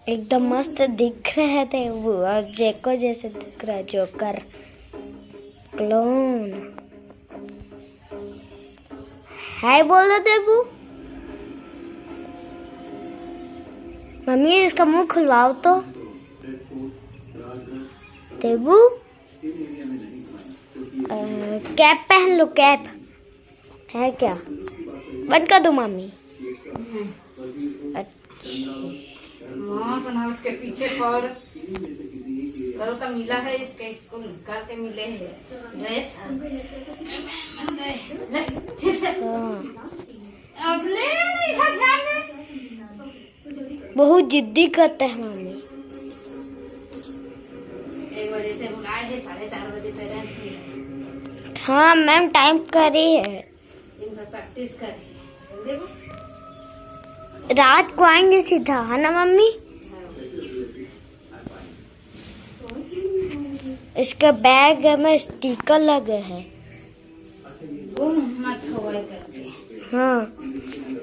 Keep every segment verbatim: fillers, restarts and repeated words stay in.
एकदम मस्त दिख रहे थे वो, और जेको जैसे दिख रहा है, जोकर क्लोन। हाय बोल दो देबू। मम्मी, इसका मुंह खुलवाओ तो। देबू, कैप पहन लो, कैप। है क्या? बंद कर दो मम्मी। अच्छा। हाँ, तो ना उसके पीछे पड़। कल का मिला है इसके स्कूल, कल के मिले हैं ड्रेस। ले, ठीक से। हाँ। अब ले, इधर ध्यान दे। बहुत जिद्दी करते हैं मम्मी। एक बजे से बुलाए हैं, साढ़े चार बजे पेरेंट्स मीटिंग। हाँ मैम, टाइम करी है। दिन भर प्रैक्टिस करी। रात को आएंगे सीधा, है ना मम्मी? इसके बैग में स्टिकर लगे हैं। गुम मत होवे करके। हाँ,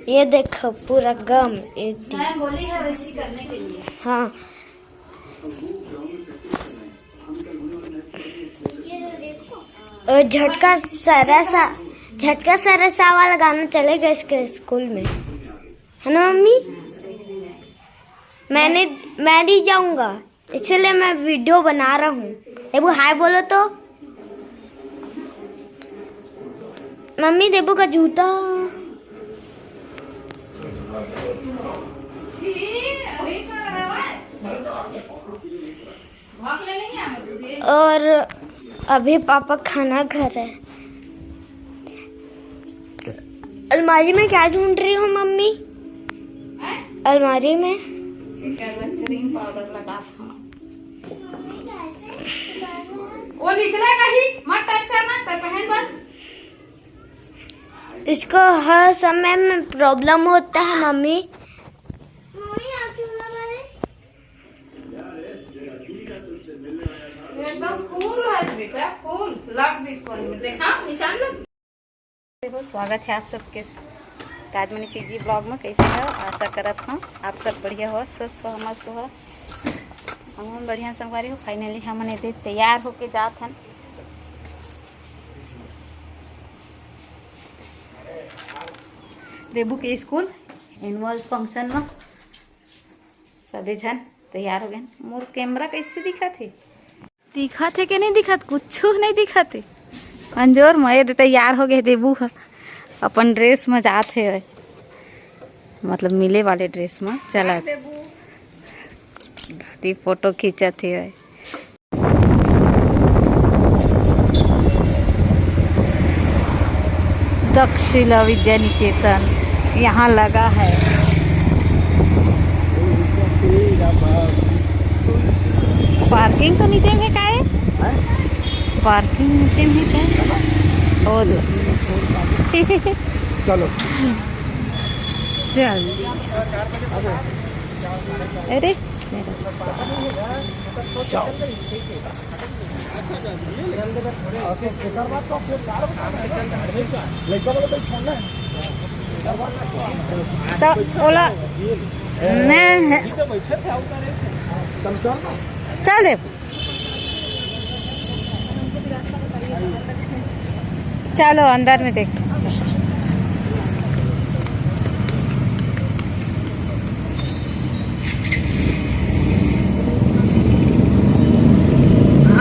ये देखो पूरा गम एक दिन। मैं बोली है वैसी करने के लिए। हाँ। और झटका सरसा, झटका सरसा वाला गाना चलेगा इसके स्कूल में, है ना मम्मी? मैंने, मैं नहीं जाऊंगा, इसलिए मैं वीडियो बना रहा हूँ। देबू हाय बोलो तो। मम्मी, देबू का जूता। और अभी पापा खाना खा रहे हैं। अलमारी में क्या ढूंढ रही हो मम्मी? अलमारी में? क्रीम पाउडर लगा था। वो निकलेगा ही, मत टच करना, तो पहन बस। इसको हर समय में प्रॉब्लम होता है मम्मी। एकदम फूल है बेटा, फूल। लग भी कोई देखा निशान लग। देखो, स्वागत है आप सबके राजमणि सीजी ब्लॉग में। कैसे हो? आशा करत हूँ आप सब बढ़िया हो, स्वस्थ हो, मस्त हो। हम बढ़िया संगवारी हो। फाइनली हमन एदे तैयार होके जात हन देबू के स्कूल एनुअल फंक्शन में। सभी झन तैयार हो गए। मोर कैमरा कैसे दिखत हे? दिखत हे कि नहीं दिखत? कुछ नहीं दिखत हे। अंजोर में एदे तैयार हो गए देबू ह, अपन ड्रेस में जात हे, मतलब मिले वाले ड्रेस में। चला दादी फोटो खींचत हे। दक्षिला विद्या निकेतन यहाँ लगा है। पार्किंग तो नीचे में का है? पार्किंग नीचे में का है? ओ दे। चलो। चल। अरे, जाओ। तो ओला, मैं, चल दे। चलो अंदर में देख।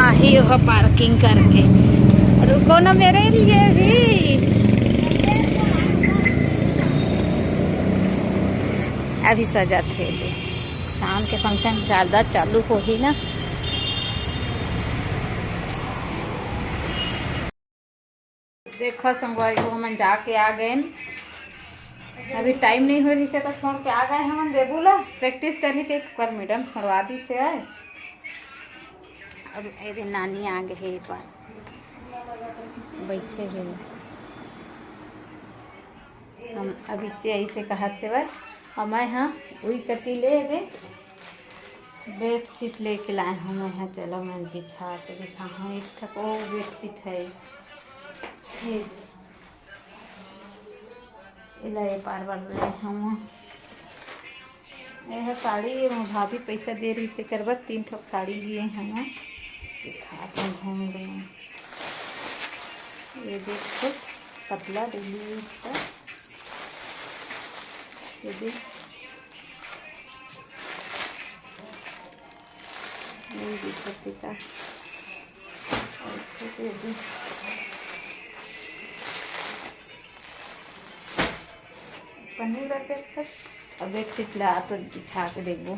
आही हो पार्किंग करके। रुको ना मेरे लिए भी। अभी सजा थे, शाम के फंक्शन ज़्यादा चालू होही ना। देखो संगवारी हो, हमन जाके आ गए। अभी टाइम नहीं हो रही से तो छोड़ के आ गए हमन। देबू ला प्रैक्टिस करही के कर मैडम छोड़वा दी से आए। अब एदे नानी आ गए हे, एक बार बैठे हे। हम अभी चे ऐसे कहत हेवय, अउ मैं ह उही कति ले दे बेडशीट लेके लाए हूँ मैं ह। चलो मैं बिछा के दिखाहूँ एक ठक, ओ बेडशीट है ये, एला ये पार बर ले हूँ। ये ह साड़ी ये मोर भाभी पैसा दे रही, तेकर बर तीन ठोक साड़ी लिए हैं। दिखात हँव, घूम रहे हैं। ये देखो, पतला daily use का। ये देख, ये देखो, पीता। ये देख। पन्नी रहते अच्छा। अब बेडशीट ला तो बिछा के देखबो।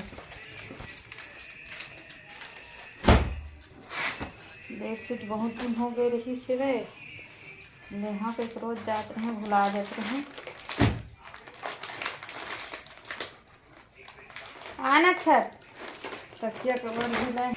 बेडशीट बहुत दिन हो गए रही से वे, नेहा के रोज जात रहे, भुला जात रहे। आना छत, तकिया कवर भी लाए।